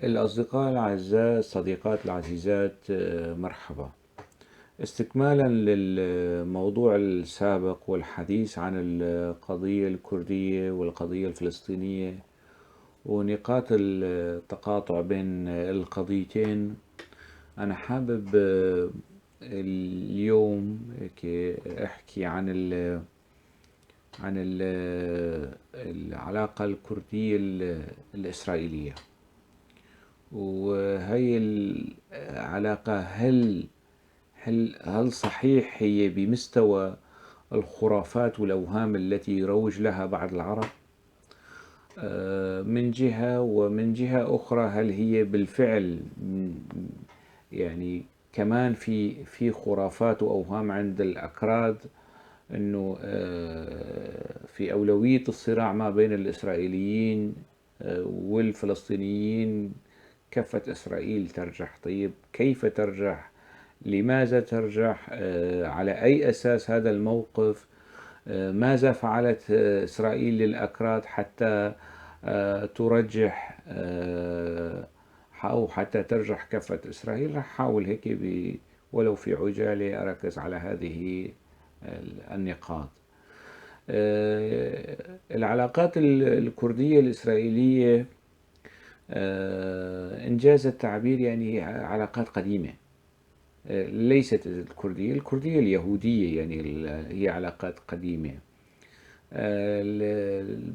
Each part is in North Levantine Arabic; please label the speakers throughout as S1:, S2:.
S1: الأصدقاء الأعزاء، الصديقات العزيزات، مرحبا. استكمالا للموضوع السابق والحديث عن القضية الكردية والقضية الفلسطينية ونقاط التقاطع بين القضيتين، أنا حابب اليوم أحكي عن العلاقة الكردية الإسرائيلية، وهي العلاقة هل صحيح هي بمستوى الخرافات والأوهام التي يروج لها بعض العرب من جهة، ومن جهة أخرى هل هي بالفعل يعني كمان في خرافات وأوهام عند الأكراد أنه في أولوية الصراع ما بين الإسرائيليين والفلسطينيين كفة إسرائيل ترجح؟ طيب كيف ترجح؟ لماذا ترجح؟ على أي أساس هذا الموقف؟ ماذا فعلت إسرائيل للأكراد حتى ترجح أو حتى ترجح كفة إسرائيل؟ رح أحاول هيك ولو في عجالة أركز على هذه النقاط. العلاقات الكردية الإسرائيلية إنجاز التعبير يعني علاقات قديمة، ليست الكردية اليهودية، يعني هي علاقات قديمة.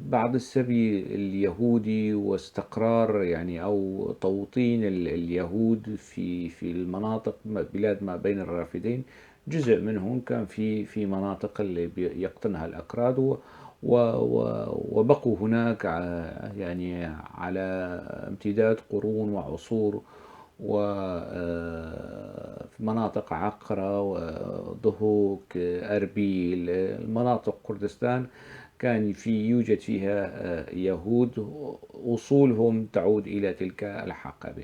S1: بعد السبي اليهودي واستقرار يعني أو توطين اليهود في المناطق بلاد ما بين الرافدين، جزء منهم كان في مناطق اللي يقطنها الأكراد وبقوا هناك يعني على امتداد قرون وعصور، وفي مناطق عقرة وضهوك أربيل، المناطق كردستان كان يوجد فيها يهود أصولهم تعود إلى تلك الحقبة،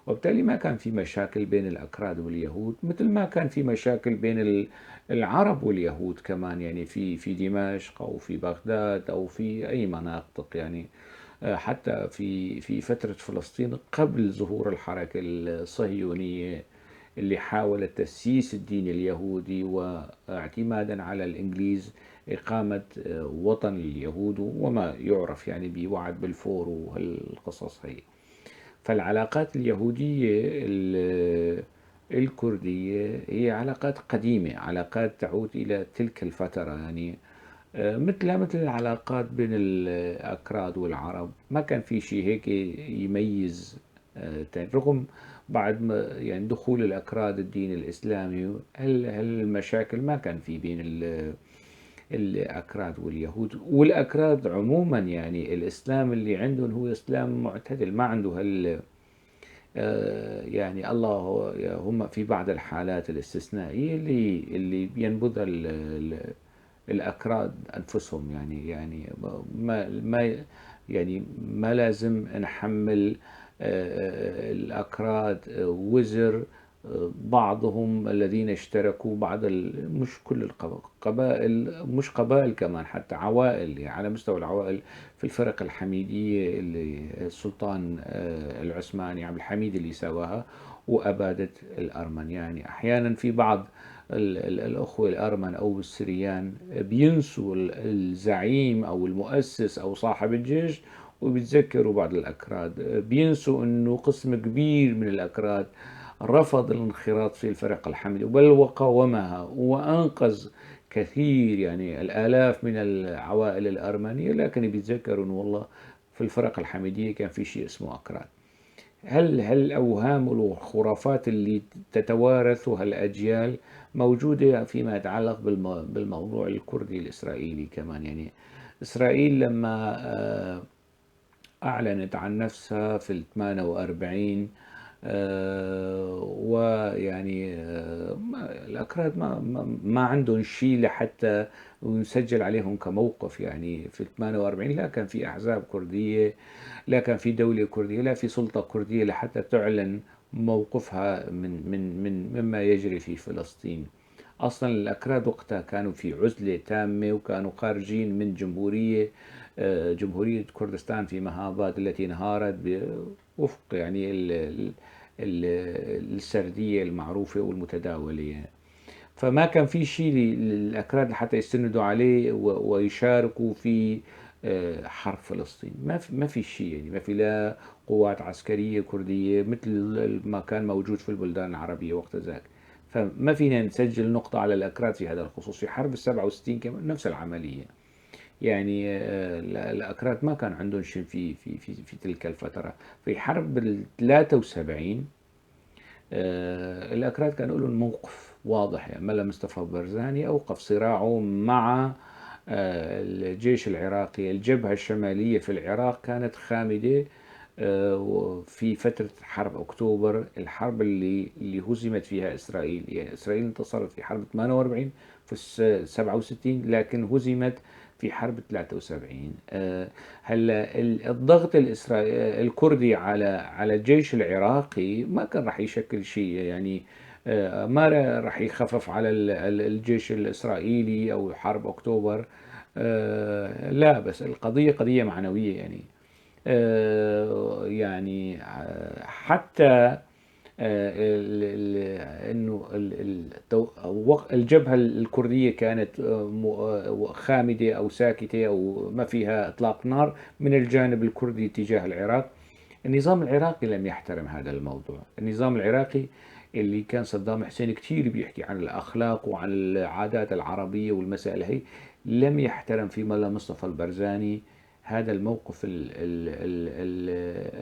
S1: وبالتالي ما كان في مشاكل بين الأكراد واليهود مثل ما كان في مشاكل بين العرب واليهود كمان، يعني في دمشق أو في بغداد أو في أي مناطق، يعني حتى في فترة فلسطين قبل ظهور الحركة الصهيونية اللي حاولت تسييس الدين اليهودي واعتمادا على الإنجليز إقامة وطن اليهود وما يعرف يعني بوعد بلفور وهالقصص هي. فالعلاقات اليهودية الكردية هي علاقات قديمة، علاقات تعود إلى تلك الفترة، يعني مثل العلاقات بين الأكراد والعرب، ما كان في شيء هيك يميز رغم بعد ما يعني دخول الأكراد الدين الإسلامي هالمشاكل ما كان في بين الأكراد واليهود والأكراد عموما، يعني الإسلام اللي عندهم هو إسلام معتدل، ما عنده هال يعني الله هم في بعض الحالات الاستثنائية اللي بينبذها الأكراد أنفسهم، يعني ما يعني ما لازم نحمل الأكراد وزر بعضهم الذين اشتركوا بعض مش كل القبائل، مش قبائل كمان حتى عوائل، يعني على مستوى العوائل في الفرق الحميدية اللي السلطان العثماني عبد الحميد اللي سواها وأبادة الأرمن. يعني أحيانا في بعض الأخوة الأرمن أو السريان بينسوا الزعيم أو المؤسس أو صاحب الجيش وبيتذكروا بعض الأكراد، بينسوا أنه قسم كبير من الأكراد رفض الانخراط في الفرق الحميدية بل وقاومها وأنقذ كثير يعني الآلاف من العوائل الأرمنية، لكن بيتذكروا أنه والله في الفرق الحميدية كان في شيء اسمه أكراد. هل الأوهام والخرافات اللي تتوارثها الأجيال موجودة فيما يتعلق بالموضوع الكردي الإسرائيلي كمان؟ يعني إسرائيل لما أعلنت عن نفسها في 48 ويعني الأكراد ما عندهم شيء لحتى نسجل عليهم كموقف، يعني في 48 لا كان في أحزاب كردية، لا كان في دولة كردية، لا في سلطة كردية لحتى تعلن موقفها من من من مما يجري في فلسطين. أصلا الأكراد وقتها كانوا في عزلة تامة وكانوا خارجين من جمهورية جمهورية كردستان في مهاباد التي انهارت وفق يعني السردية المعروفة والمتداولة يعني. فما كان في شيء للأكراد لحتى يستندوا عليه ويشاركوا في حرب فلسطين. ما في شيء يعني، ما في لا قوات عسكرية كردية مثل ما كان موجود في البلدان العربية وقت ذاك. فما فينا نسجل نقطة على الأكراد في هذا الخصوص. في حرب 67 كمان نفس العملية يعني، الأكراد ما كان عندهم شيء في تلك الفترة. في حرب 73، الأكراد كان لهم موقف واضح يعني. ملا مصطفى برزاني أوقف صراعه مع الجيش العراقي. الجبهة الشمالية في العراق كانت خامدة في فترة حرب أكتوبر، الحرب اللي هزمت فيها إسرائيل. يعني إسرائيل انتصرت في حرب 48 في 67، لكن هزمت في حرب 73. هلا الضغط الكردي على الجيش العراقي ما كان راح يشكل شيء يعني، ما راح يخفف على الجيش الإسرائيلي أو حرب أكتوبر، لا، بس القضية قضية معنوية يعني. حتى، إنه الجبهة الكردية كانت خامدة أو ساكتة أو ما فيها إطلاق نار من الجانب الكردي تجاه العراق. النظام العراقي لم يحترم هذا الموضوع. النظام العراقي اللي كان صدام حسين كتير بيحكي عن الأخلاق وعن العادات العربية والمسائل هي، لم يحترم في ملا مصطفى البرزاني هذا الموقف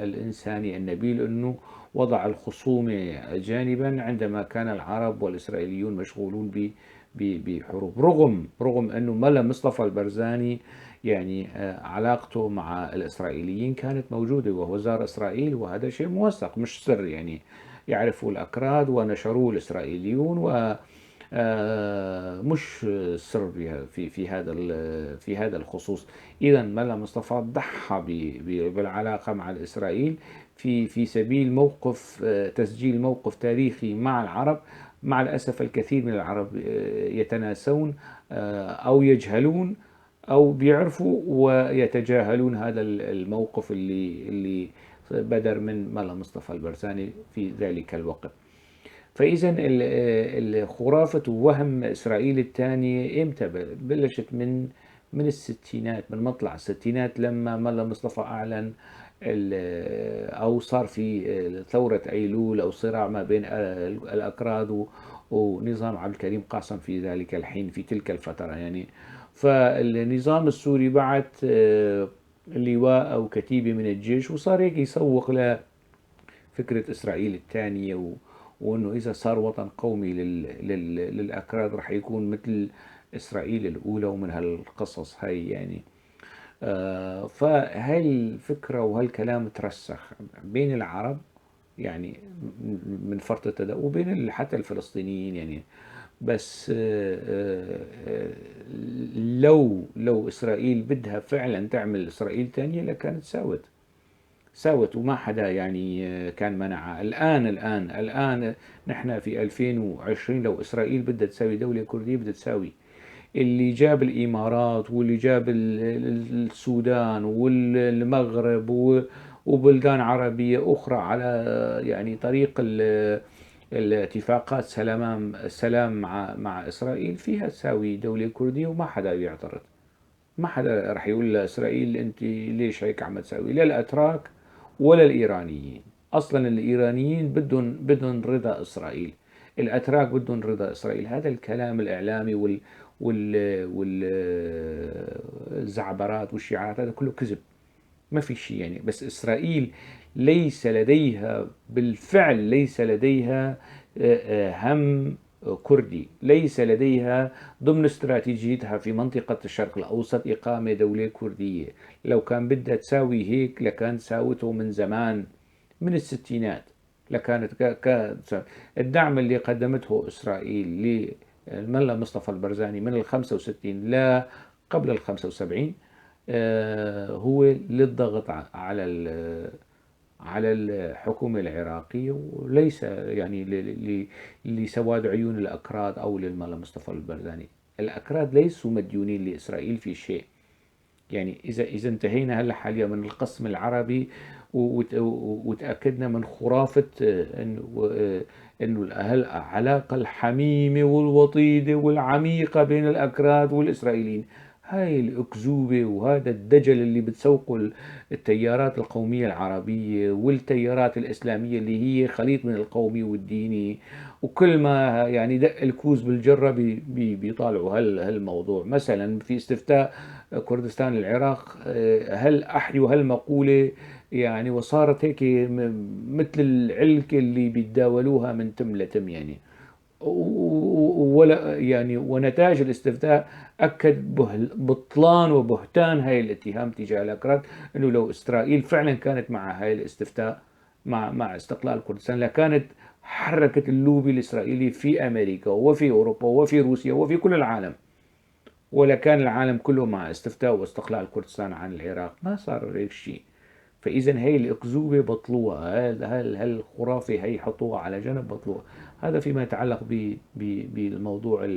S1: الإنساني النبيل، أنه وضع الخصومة جانبا عندما كان العرب والإسرائيليون مشغولون بحروب، رغم أنه ملا مصطفى البرزاني علاقته مع الإسرائيليين كانت موجودة، وهو زار إسرائيل، وهذا شيء موثق مش سر يعني، يعرفوا الأكراد ونشروه الإسرائيليون، و مش سر في هذا الخصوص. إذا ملا مصطفى ضحى بالعلاقة مع الإسرائيل في سبيل تسجيل موقف تاريخي مع العرب. مع الأسف الكثير من العرب يتناسون أو يجهلون أو بيعرفوا ويتجاهلون هذا الموقف اللي بدر من ملا مصطفى البرزاني في ذلك الوقت. فإذا الخرافة ووهم إسرائيل الثانية إمتى بلشت؟ من الستينات، من مطلع الستينات، لما ملا مصطفى أعلن أو صار في ثورة أيلول أو صراع ما بين الأكراد ونظام عبد الكريم قاسم في ذلك الحين، في تلك الفترة يعني. فالنظام السوري بعت لواء أو كتيبة من الجيش، وصار هيك يسوق لفكرة إسرائيل الثانية، وإنه إذا صار وطن قومي للأكراد رح يكون مثل إسرائيل الأولى ومن هالقصص هاي يعني. فهاي الفكرة وهالكلام ترسخ بين العرب يعني من فرط التدين، وبين حتى الفلسطينيين يعني. بس لو إسرائيل بدها فعلا تعمل إسرائيل تانية لكانت ساوت، وما حدا كان منعها. الآن نحن في 2020، لو إسرائيل بدها تساوي دولة كردية بدها تساوي. اللي جاب الإمارات واللي جاب السودان والمغرب وبلدان عربية أخرى على طريق الاتفاقات السلام مع إسرائيل، فيها تساوي دولة كردية وما حدا بيعترض، ما حدا رح يقول لإسرائيل أنت ليش هيك عم تساوي، لا الأتراك ولا الإيرانيين. أصلا الإيرانيين بدهم رضا إسرائيل، الأتراك بدهم رضا إسرائيل. هذا الكلام الإعلامي والزعبرات والشعارات هذا كله كذب، ما في شيء يعني. بس إسرائيل ليس لديها بالفعل، ليس لديها هم كردي، ليس لديها ضمن استراتيجيتها في منطقة الشرق الأوسط إقامة دولة كردية. لو كان بدها تساوي هيك لكان ساوته من زمان، من الستينات لكانت الدعم اللي قدمته إسرائيل للملا مصطفى البرزاني من الخمسة وستين لا قبل الخمسة وسبعين، هو للضغط على الحكومة العراقية، وليس لسواد عيون الأكراد أو للملا مصطفى البرزاني. الأكراد ليسوا مديونين لإسرائيل في شيء، يعني إذا انتهينا هلا حاليا من القسم العربي وتأكدنا من خرافة إنه العلاقة الحميمة والوطيدة والعميقة بين الأكراد والإسرائيليين، هاي الأكذوبة وهذا الدجل اللي بتسوقه التيارات القومية العربية والتيارات الإسلامية اللي هي خليط من القومي والديني، وكل ما يعني دق الكوز بالجرة بيطالعوا هالموضوع. مثلا في استفتاء كردستان العراق، هل أحيوا هالمقولة يعني وصارت هيك مثل العلكة اللي بيتداولوها من تم لتم يعني، ولا يعني. ونتائج الاستفتاء أكد بطلان وبهتان هاي الاتهام تجاه الأكراد، إنه لو إسرائيل فعلا كانت مع هاي الاستفتاء مع استقلال كردستان لكانت حركت اللوبي الإسرائيلي في أمريكا وفي أوروبا وفي روسيا وفي كل العالم، ولا كان العالم كله مع استفتاء واستقلال كردستان عن العراق. ما صار هيك شيء. فإذا هي الأكذوبة بطلوها، هالخرافة هي حطوها على جنب بطلوها. هذا فيما يتعلق بالموضوع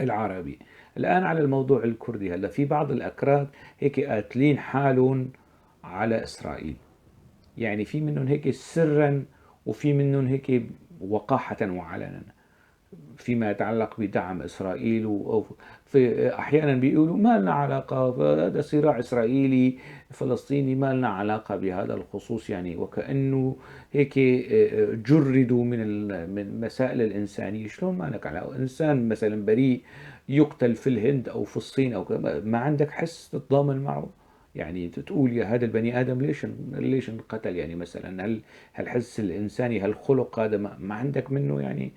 S1: العربي. الآن على الموضوع الكردي، هلا في بعض الأكراد هيك قاتلين حالهم على إسرائيل، يعني في منهم هيك سرا وفي منهم هيك وقاحة وعلنا فيما يتعلق بدعم إسرائيل، وفي أحيانا بيقولوا ما لنا علاقة، هذا صراع إسرائيلي فلسطيني ما لنا علاقة بهذا الخصوص، يعني وكأنه هيك جردوا من مسائل الإنسانية. شلون ما لك علاقة؟ إنسان مثلا بريء يقتل في الهند أو في الصين أو ما عندك حس تتضامن معه؟ يعني تقول يا هذا البني آدم ليش انقتل؟ يعني مثلا هالحس الإنساني، هالخلق هذا ما عندك منه؟ يعني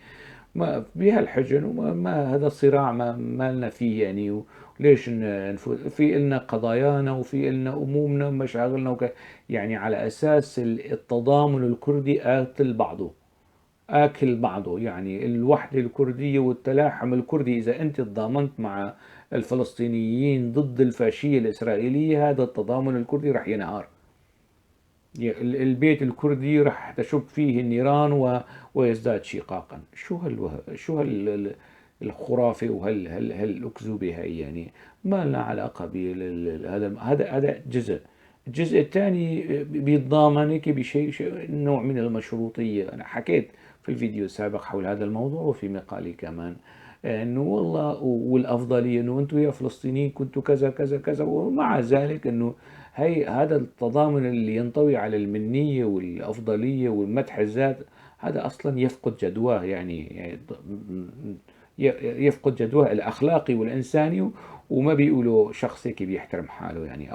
S1: ما بهالحجن وما ما هذا الصراع ما لنا فيه، يعني وليش في إلنا قضايانا وفي إلنا أمومنا ومشاغلنا يعني على أساس التضامن الكردي قاتل بعضه، آكل بعضه. يعني الوحدة الكردية والتلاحم الكردي، إذا أنت تضامنت مع الفلسطينيين ضد الفاشية الإسرائيلية، هذا التضامن الكردي رح ينهار. البيت الكردي رح تشب فيه النيران ويزداد شقاقا. شو الخرافة هالأكذوبة هاي؟ يعني ما لنا علاقة هذا، هذا جزء. الجزء الثاني بيتضامن هيك بشيء، نوع من المشروطية. أنا حكيت في الفيديو السابق حول هذا الموضوع وفي مقالي كمان، إنه والله والأفضلية إنه أنتم يا فلسطينيين كنتوا كذا كذا كذا، ومع ذلك إنه هي هذا التضامن اللي ينطوي على المنية والأفضلية والمدح الذات، هذا أصلا يفقد جدواه، يعني يفقد جدواه الأخلاقي والإنساني، وما بيقولوا شخص هيك بيحترم حاله يعني،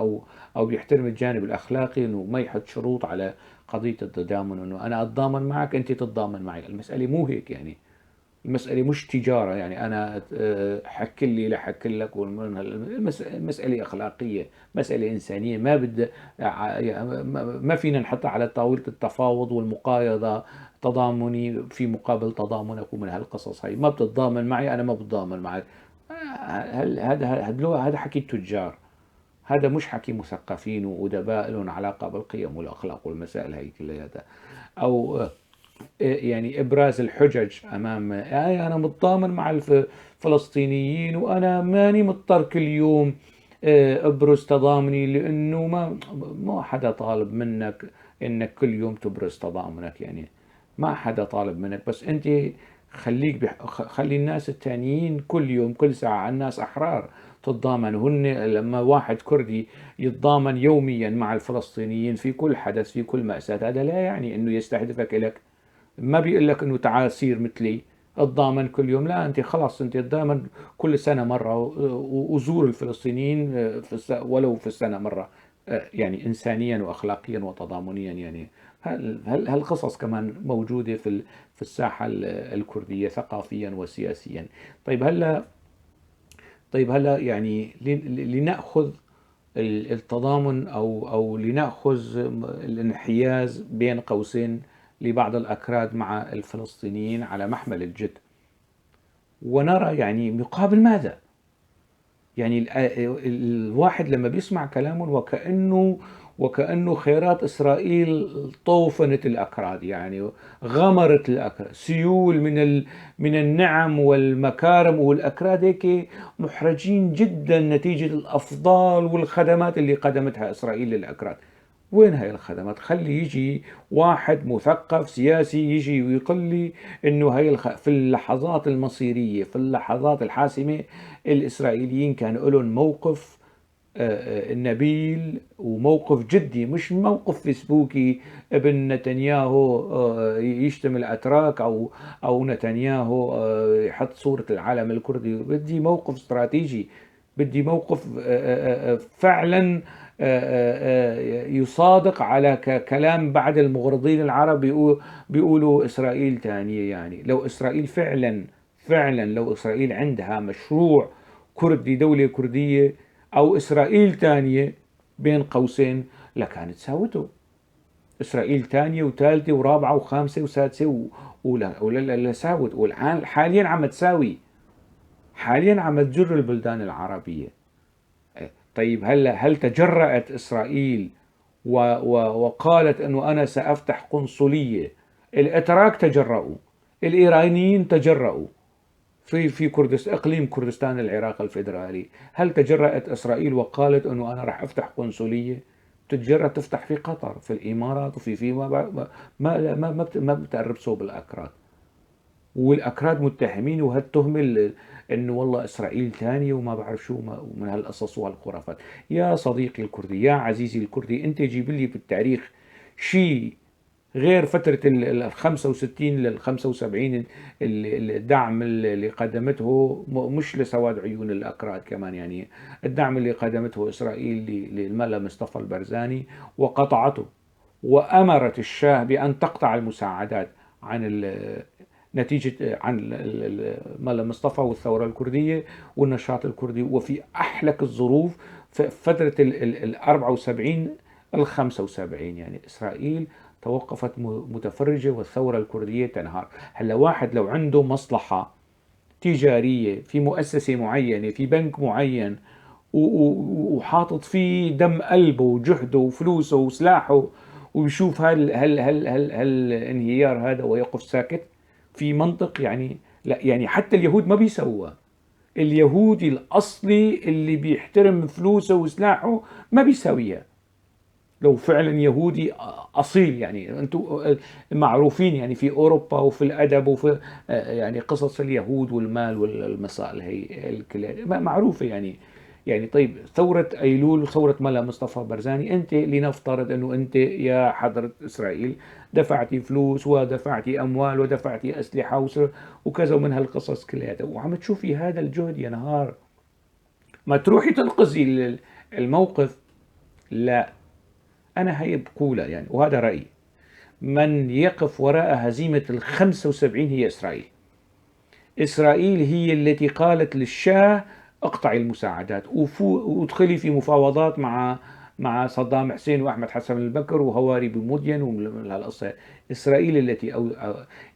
S1: أو بيحترم الجانب الأخلاقي إنه ما يحط شروط على قضية التضامن، إنه أنا أتضامن معك أنت تتضامن معي. المسألة مو هيك، يعني المسألة مش تجارة، يعني أنا حك لي لا حك لك، المسألة أخلاقية، مسألة إنسانية، ما بدها، ما فينا نحطها على طاولة التفاوض والمقايضة، تضامني في مقابل تضامنك ومن هالقصص هاي، ما بتتضامن معي أنا ما بتضامن معك. هذا حكي التجار، هذا مش حكي مثقفين وأدباء لهم علاقة بالقيم والأخلاق والمسائل هاي كلياتها، أو يعني إبراز الحجج أمام، أنا متضامن مع الفلسطينيين وأنا ماني مضطر كل يوم أبرز تضامني، لأنه ما حدا طالب منك إنك كل يوم تبرز تضامنك، يعني ما حدا طالب منك، بس أنت خلي الناس التانيين كل يوم كل ساعة، الناس أحرار تتضامن. هن لما واحد كردي يتضامن يوميا مع الفلسطينيين في كل حدث في كل مأساة، هذا لا يعني إنه يستهدفك إلك، ما بيقول لك إنه تعال سير مثلي اتضامن كل يوم، لا أنت خلاص أنت تضامن كل سنة مرة وزور الفلسطينيين ولو في السنة مرة، يعني إنسانيا وأخلاقيا وتضامنيا. يعني هالقصص كمان موجودة في الساحة الكردية ثقافيا وسياسيا. طيب هلا يعني لنأخذ التضامن أو لنأخذ الانحياز بين قوسين لبعض الأكراد مع الفلسطينيين على محمل الجد، ونرى يعني مقابل ماذا؟ يعني الواحد لما بيسمع كلامهم وكأنه خيرات إسرائيل طوفنت الأكراد، يعني غمرت الأكراد، سيول من النعم والمكارم، والأكراد هيك محرجين جدا نتيجة الأفضال والخدمات اللي قدمتها إسرائيل للأكراد. وين هاي الخدمات؟ خلي يجي واحد مثقف سياسي يجي ويقول لي انه هاي في اللحظات المصيرية، في اللحظات الحاسمة، الإسرائيليين كان لهم موقف نبيل وموقف جدي، مش موقف فيسبوكي ابن نتنياهو يشتم الأتراك أو نتنياهو يحط صورة العالم الكردي. بدي موقف استراتيجي، بدي موقف فعلا يصادق على كلام بعض المغرضين العرب بيقولوا إسرائيل تانية. يعني لو إسرائيل فعلا لو إسرائيل عندها مشروع كردي، دولة كردية أو إسرائيل تانية بين قوسين، لكانت ساوته. إسرائيل تانية وثالثة ورابعة وخامسة وسادسة ولا ساوت. والآن حاليا عم تساوي، حاليا عم تجر البلدان العربية. طيب هل تجرأت إسرائيل وقالت أنه أنا سأفتح قنصلية؟ الأتراك تجرؤوا، الإيرانيين تجرؤوا في إقليم كردستان العراق الفيدرالي. هل تجرأت إسرائيل وقالت أنه أنا راح أفتح قنصلية؟ تتجرأ تفتح في قطر، في الإمارات، وفي في ما ما ما ما ما بتقرب صوب الأكراد. والأكراد متهمين وهالتهمة إنه والله إسرائيل ثانية وما بعرف شو ومن هالقصص وهالخرافات. يا صديقي الكردي، يا عزيزي الكردي، أنت جيب لي في التاريخ شيء غير فترة ال 65 لل 75 الدعم اللي قدمته، مش لسواد عيون الأكراد كمان، يعني الدعم اللي قدمته إسرائيل للملا مصطفى البرزاني وقطعته، وأمرت الشاه بأن تقطع المساعدات عن نتيجة عن الملا مصطفى والثورة الكردية والنشاط الكردي، وفي أحلك الظروف في فترة ال 74 ال 75. يعني إسرائيل توقفت متفرجة والثورة الكردية تنهار. هلا واحد لو عنده مصلحة تجارية في مؤسسة معينة، في بنك معين، وحاطط فيه دم قلبه وجهده وفلوسه وسلاحه، ويشوف هال هال هال هال هالانهيار هذا ويقف ساكت، في منطق يعني؟ لا، يعني حتى اليهود ما بيسووها. اليهودي الأصلي اللي بيحترم فلوسه وسلاحه ما بيساويها. لو فعلا يهودي أصيل، يعني أنتم معروفين يعني في أوروبا وفي الأدب وفي يعني قصص اليهود والمال والمسائل هي الكلها معروفة يعني. يعني طيب ثورة أيلول وثورة ملا مصطفى برزاني، أنت لنفترض أنه أنت يا حضرة إسرائيل دفعتي فلوس ودفعتي أموال ودفعتي أسلحة وكذا ومن هالقصص كلها، وعم تشوفي هذا الجهد ينهار، ما تروحي تنقذي الموقف. لا، أنا هي بقولها يعني، وهذا رأيي، من يقف وراء هزيمة ال 75 هي إسرائيل. إسرائيل هي التي قالت للشاه اقطعي المساعدات وادخلي في مفاوضات مع صدام حسين وأحمد حسن البكر وهواري بومدين ومن هالقصة. إسرائيل التي أو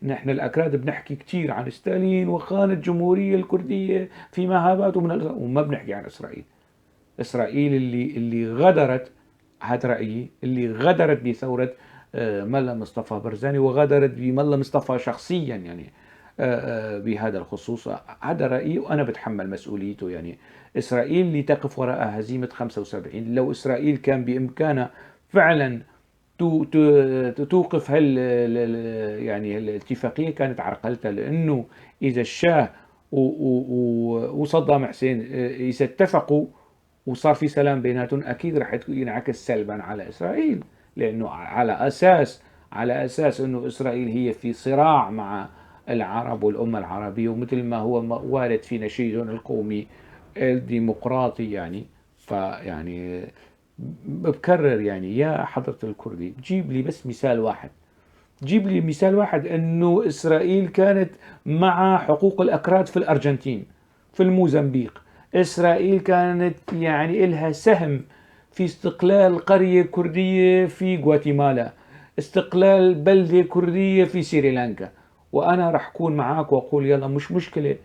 S1: نحن الأكراد بنحكي كثير عن ستالين وخان الجمهورية الكردية في مهابات وما بنحكي عن إسرائيل. إسرائيل اللي غدرت، هذا رأيي، اللي غدرت بثورة ملا مصطفى برزاني وغدرت بملا مصطفى شخصيا يعني بهذا الخصوص. هذا رأيي وأنا بتحمل مسؤوليته. يعني إسرائيل اللي تقف وراء هزيمة 75. لو إسرائيل كان بإمكانها فعلا توقف هال يعني الاتفاقية كانت عرقلتها، لأنه إذا الشاه وصدام حسين إذا اتفقوا وصار في سلام بيناتهم أكيد رح ينعكس سلبا على إسرائيل، لأنه على أساس أنه إسرائيل هي في صراع مع العرب والأمة العربية، ومثل ما هو وارد في نشيدهم القومي الديمقراطي يعني. فيعني بكرر يعني يا حضرة الكردي، جيب لي بس مثال واحد، جيب لي مثال واحد أنه إسرائيل كانت مع حقوق الأكراد في الأرجنتين، في الموزمبيق. إسرائيل كانت يعني إلها سهم في استقلال قرية كردية في غواتيمالا، استقلال بلدة كردية في سريلانكا. وأنا رح أكون معاك وأقول يلا مش مشكلة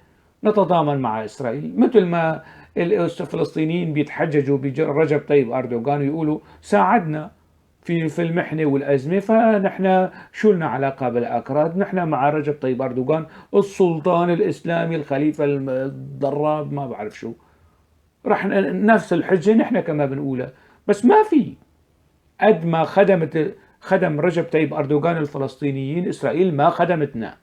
S1: نتضامن مع إسرائيل، مثل ما الفلسطينيين بيتحججوا برجب طيب أردوغان ويقولوا ساعدنا في المحنة والأزمة، فنحن شو لنا علاقة بالأكراد؟ نحن مع رجب طيب أردوغان السلطان الإسلامي الخليفة الضراب ما بعرف شو. رح نفس الحجة نحن كما بنقولها، بس ما في قد ما خدم رجب طيب أردوغان الفلسطينيين، إسرائيل ما خدمتنا.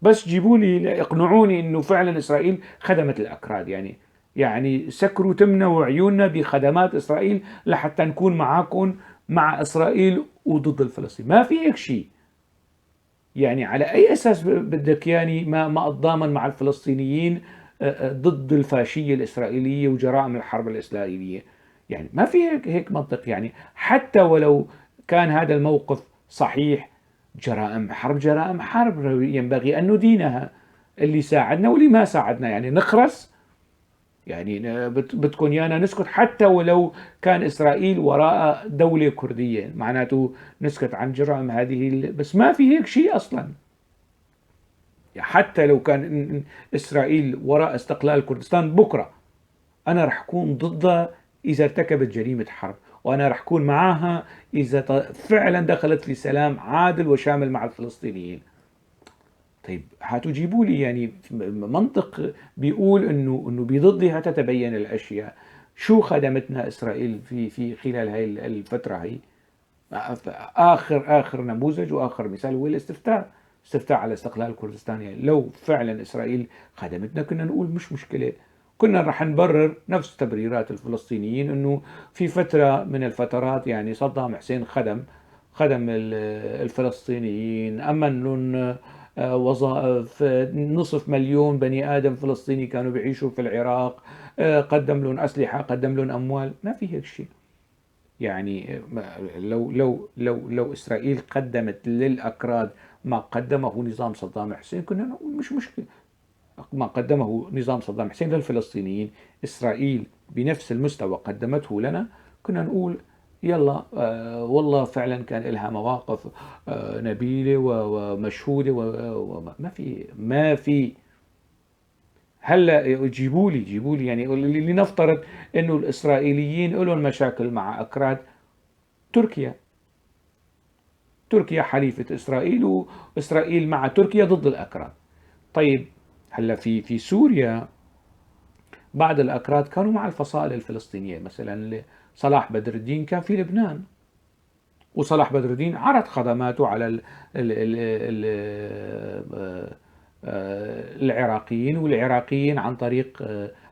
S1: بس جيبوا لي اقنعوني انه فعلا اسرائيل خدمت الاكراد، يعني سكروا تمنا وعيوننا بخدمات اسرائيل لحتى نكون معاكم مع اسرائيل وضد الفلسطينيين. ما في هيك شيء. على اي اساس بدك ما اتضامن مع الفلسطينيين ضد الفاشية الاسرائيلية وجرائم الحرب الاسرائيلية؟ ما في هيك منطق. حتى ولو كان هذا الموقف صحيح، جرائم حرب جرائم حرب ينبغي أن ندينها، اللي ساعدنا واللي ما ساعدنا. نخرس، بدكم يانا نسكت حتى ولو كان إسرائيل وراء دولة كردية، معناته نسكت عن جرائم هذه بس ما في هيك شيء أصلا. حتى لو كان إسرائيل وراء استقلال كردستان بكرة، أنا رح أكون ضدها إذا ارتكبت جريمة حرب، وأنا رح أكون معاها إذا فعلا دخلت في سلام عادل وشامل مع الفلسطينيين. طيب هاتوا جيبوا لي منطق بيقول إنه بضدها تتبين الأشياء. شو خدمتنا إسرائيل في خلال هاي الفترة هي؟ آخر نموذج وآخر مثال هو الاستفتاء، استفتاء على استقلال كردستان. لو فعلا إسرائيل خدمتنا كنا نقول مش مشكلة، كنا رح نبرر نفس تبريرات الفلسطينيين إنه في فترة من الفترات صدام حسين خدم الفلسطينيين، أمن لهم وظائف، نصف مليون بني آدم فلسطيني كانوا بيعيشوا في العراق، قدم لهم أسلحة، قدم لهم أموال. ما في هيك شيء. لو إسرائيل قدمت للأكراد ما قدمه نظام صدام حسين كنا نقول مش مشكلة. ما قدمه نظام صدام حسين للفلسطينيين إسرائيل بنفس المستوى قدمته لنا، كنا نقول يلا، والله فعلا كان إلها مواقف نبيلة ومشهودة وما في، ما في. هلا جيبوا لي لنفترض انه الاسرائيليين لهم مشاكل مع اكراد، تركيا حليفة اسرائيل واسرائيل مع تركيا ضد الاكراد. طيب هلا في سوريا بعض الاكراد كانوا مع الفصائل الفلسطينية، مثلا صلاح بدر الدين كان في لبنان، وصلاح بدر الدين عرض خدماته على العراقيين، والعراقيين عن طريق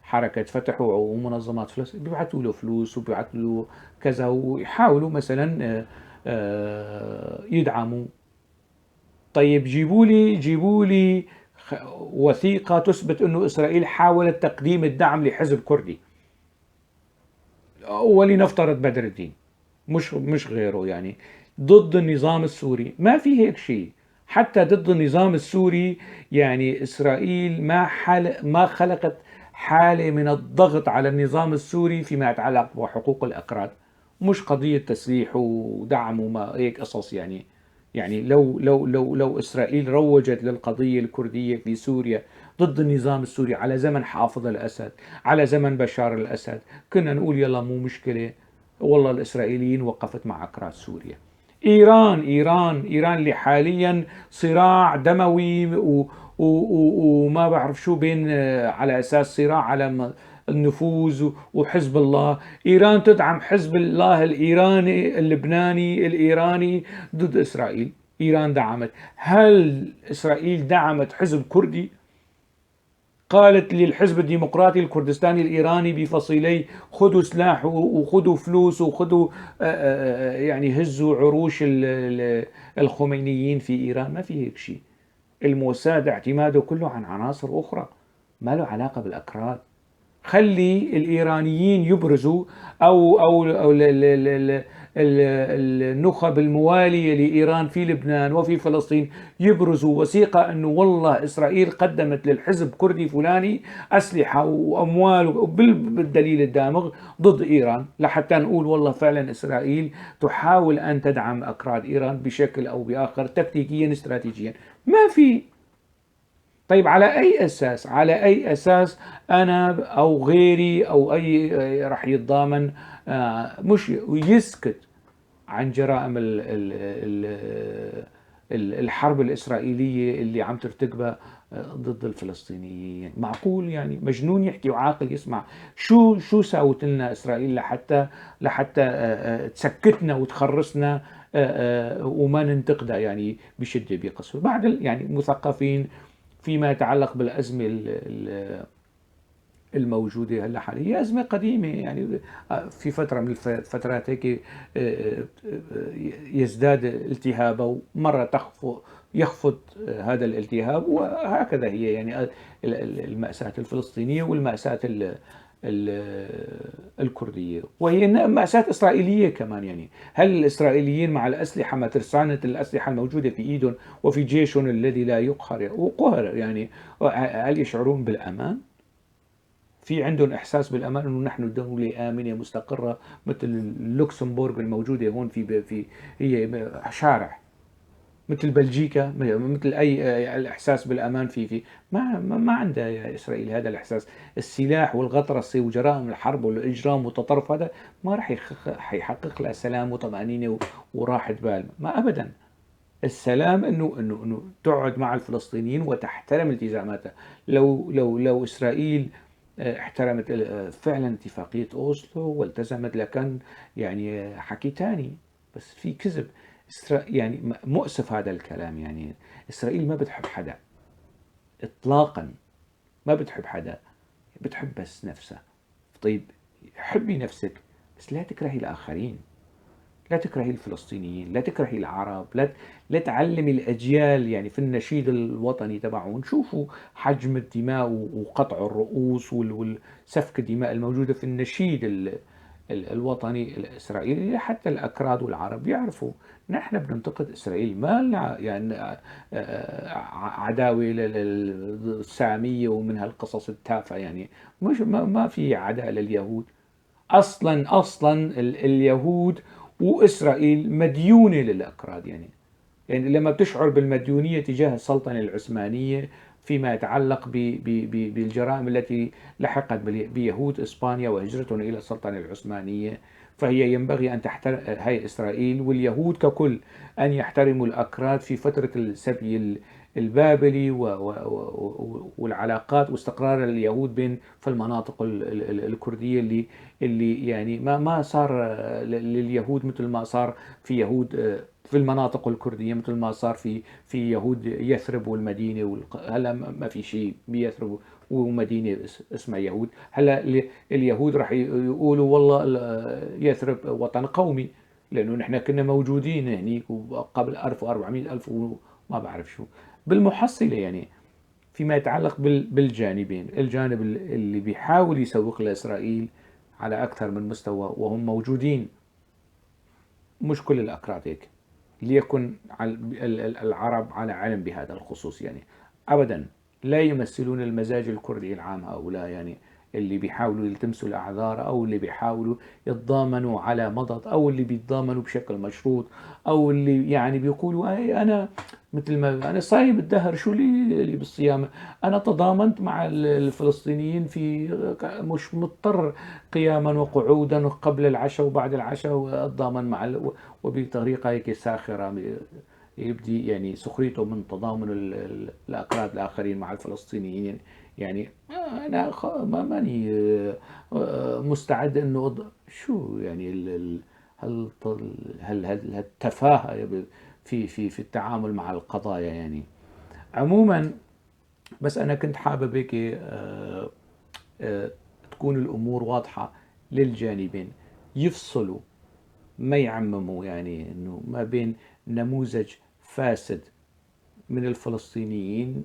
S1: حركة فتح ومنظمات فلسطين بيبعثوا له فلوس وبيبعثوا له كذا ويحاولوا مثلا يدعموا. طيب جيبوا لي وثيقة تثبت أنه إسرائيل حاولت تقديم الدعم لحزب كردي، ولنفترض بدر الدين مش غيره، ضد النظام السوري. ما في هيك شيء. حتى ضد النظام السوري إسرائيل ما خلقت حالة من الضغط على النظام السوري فيما يتعلق بحقوق الأكراد، مش قضية تسليح ودعم وما هيك قصص. لو إسرائيل روجت للقضية الكردية في سوريا ضد النظام السوري على زمن حافظ الأسد، على زمن بشار الأسد، كنا نقول يلا مو مشكلة، والله الإسرائيليين وقفت مع أكراد سوريا. إيران اللي حاليا صراع دموي وما بعرف شو بين، على أساس صراع على النفوذ وحزب الله. إيران تدعم حزب الله الإيراني اللبناني الإيراني ضد إسرائيل. إيران دعمت. هل إسرائيل دعمت حزب كردي؟ قالت للحزب الديمقراطي الكردستاني الإيراني بفصيلي خذوا سلاح وخذوا فلوس وخذوا، هزوا عروش الخمينيين في إيران. ما في هيك شيء. الموساد اعتماده كله عن عناصر أخرى ما له علاقة بالأكراد. خلي الإيرانيين يبرزوا أو النخب الموالية لإيران في لبنان وفي فلسطين يبرزوا وثيقة أنه والله إسرائيل قدمت للحزب كردي فلاني أسلحة وأموال بالدليل الدامغ ضد إيران، لحتى نقول والله فعلا إسرائيل تحاول أن تدعم أكراد إيران بشكل أو بآخر تكتيكيا استراتيجيا. ما في. طيب على أي أساس؟ على أي أساس أنا أو غيري أو أي رح يتضامن، مش يسكت عن جرائم الحرب الإسرائيلية اللي عم ترتكبها ضد الفلسطينيين؟ معقول يعني مجنون يحكي وعاقل يسمع. شو ساوت لنا إسرائيل لحتى تسكتنا وتخرسنا وما ننتقدها يعني بشدة بقسوة؟ بعد يعني مثقفين فيما يتعلق بالأزمة الموجودة هلا حاليا، هي أزمة قديمة يعني في فترة من الفترات هيك يزداد التهابه ومرة يخفض هذا الالتهاب، وهكذا هي يعني المأساة الفلسطينية والمأساة الكردية، وهي مأساة إسرائيلية كمان. يعني هل الإسرائيليين مع الأسلحة، ما ترسانة الأسلحة الموجودة في إيدهم وفي جيشهم الذي لا يقهر وقهر، يعني هل يشعرون بالأمان؟ في عندهم إحساس بالأمان إنه نحن دولة آمنة مستقرة مثل لوكسمبورغ الموجودة هون في هي شارع، مثل بلجيكا، مثل أي الإحساس بالأمان في ما عندها إسرائيل هذا الإحساس. السلاح والغطرسة وجرائم الحرب والإجرام والتطرف هذا ما راح يحقق لها سلام وطمأنينة وراحة بال، ما أبدا. السلام إنه تقعد مع الفلسطينيين وتحترم التزاماتها. لو إسرائيل احترمت فعلا اتفاقية أوسلو والتزمت لكان يعني حكي تاني، بس في كذب. يعني مؤسف هذا الكلام. يعني إسرائيل ما بتحب حدا إطلاقا، ما بتحب حدا، بتحب بس نفسها. طيب حبي نفسك بس لا تكرهي الآخرين، لا تكرهي الفلسطينيين، لا تكرهي العرب، لا تعلمي الأجيال. يعني في النشيد الوطني تبعهم شوفوا حجم الدماء وقطع الرؤوس والسفك الدماء الموجودة في النشيد الوطني الإسرائيلي. حتى الأكراد والعرب يعرفوا نحن بننتقد إسرائيل، ما لنا يعني عداوة للسامية ومن هالقصص التافهة. يعني مش ما في عداء لليهود أصلا. اليهود وإسرائيل مديونة للأكراد. يعني لما بتشعر بالمديونية تجاه السلطنة العثمانية فيما يتعلق بالجرائم التي لحقت بيهود إسبانيا وهجرتهم إلى السلطنة العثمانية، فهي ينبغي أن تحترم، هي إسرائيل واليهود ككل، أن يحترموا الأكراد في فترة السبي البابلي والعلاقات واستقرار اليهود بين في المناطق الكردية اللي يعني ما صار لليهود مثل ما صار في يهود في المناطق الكردية، مثل ما صار في يهود يثرب والمدينة. هلا ما في شيء بيثرب ومدينة اسمها يهود. هلا اليهود راح يقولوا والله يثرب وطن قومي، لأنه نحن كنا موجودين هنيك قبل 1400 ألف وما بعرف شو. بالمحصلة يعني فيما يتعلق بالجانبين، الجانب اللي بيحاول يسوق لإسرائيل على أكثر من مستوى وهم موجودين، مش كل الأكراد هيك، ليكن العرب على علم بهذا الخصوص. يعني أبدا لا يمثلون المزاج الكردي العام هؤلاء، يعني اللي بيحاولوا يلتمسوا الأعذار، أو اللي بيحاولوا يتضامنوا على مضض، أو اللي بيتضامنوا بشكل مشروط، أو اللي يعني بيقولوا أي أنا مثل ما أنا صايم الدهر، شو اللي بالصيام، أنا تضامنت مع الفلسطينيين في مش مضطر قياما وقعودا قبل العشاء وبعد العشاء وأتضامن مع وبطريقة هيك ساخرة يبدي يعني سخريته من تضامن الأكراد الآخرين مع الفلسطينيين. يعني أنا ما ماني مستعد إنه شو يعني هالتفاهة في في في التعامل مع القضايا. يعني عموما بس أنا كنت حابب هيك تكون الأمور واضحة للجانبين، يفصلوا ما يعمموا، يعني إنه ما بين نموذج فاسد من الفلسطينيين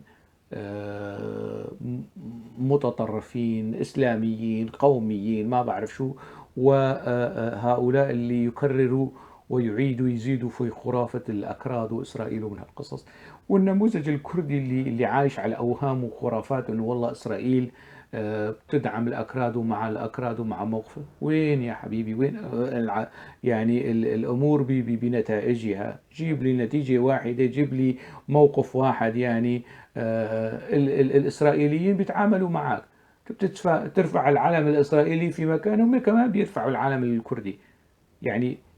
S1: متطرفين إسلاميين قوميين ما بعرف شو، وهؤلاء اللي يكرروا ويعيدوا يزيدوا في خرافة الأكراد وإسرائيل ومن هالقصص، والنموذج الكردي اللي عايش على أوهام وخرافات إنه والله إسرائيل بتدعم الأكراد ومع الأكراد ومع موقف. وين يا حبيبي؟ وين يعني الأمور بنتائجها؟ جيب لي نتيجة واحدة، جيب لي موقف واحد. الإسرائيليين بيتعاملوا معك، ترفع العلم الإسرائيلي في مكان، هم كمان بيرفعوا العلم الكردي.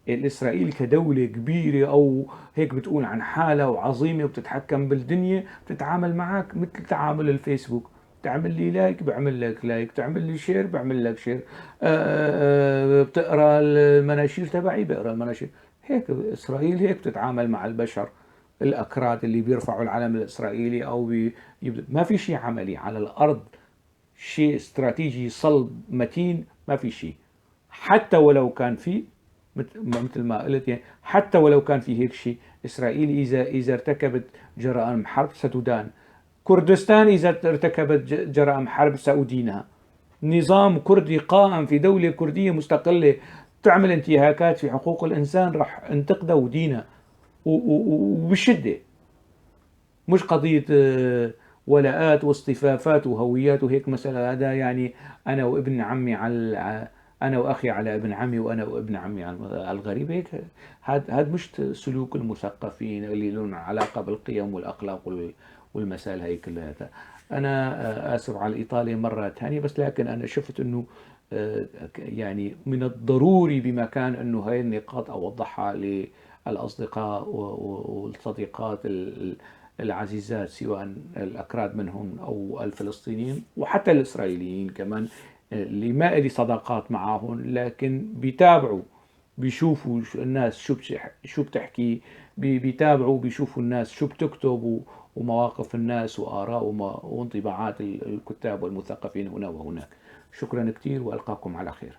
S1: الإسرائيل كدولة كبيرة أو هيك بتقول عن حالها وعظيمة وبتتحكم بالدنيا، بتتعامل معك مثل تعامل الفيسبوك، تعمل لي like بعمل لك like، تعمل لي share بعمل لك share، بتقرأ المناشير تبعي بقرأ المناشير. هيك إسرائيل هيك بتتعامل مع البشر الأكراد اللي بيرفعوا العلم الإسرائيلي أو ما في شيء عملي على الأرض، شيء استراتيجي صلب متين ما في شيء. حتى ولو كان في مثل ما قلت، حتى ولو كان في هيك شيء، إسرائيل إذا ارتكبت جرائم حرب ستدان، كردستان إذا ارتكبت جرائم حرب سأدينها. نظام كردي قائم في دولة كردية مستقلة تعمل انتهاكات في حقوق الإنسان رح انتقدها ودينها وبشدة، مش قضية ولاءات واصطفافات وهويات وهيك مسألة. هذا أنا وابن عمي على أنا وأخي على ابن عمي وأنا وابن عمي على الغريب، هيك هاد مش سلوك المثقفين اللي لهم علاقة بالقيم والأخلاق والمسائل هاي كلها. أنا آسف على الإطالة مرة ثانية، بس لكن أنا شفت إنه من الضروري بمكان إنه هاي النقاط أوضحها للأصدقاء والصديقات العزيزات، سواء الأكراد منهم أو الفلسطينيين وحتى الإسرائيليين كمان، اللي ما إلي صداقات معاهم لكن بيتابعوا، بيشوفوا الناس شو بتحكي، بيتابعوا بيشوفوا الناس شو بتكتب ومواقف الناس وآراء وانطباعات الكتاب والمثقفين هنا وهناك. شكرا كثير وألقاكم على خير.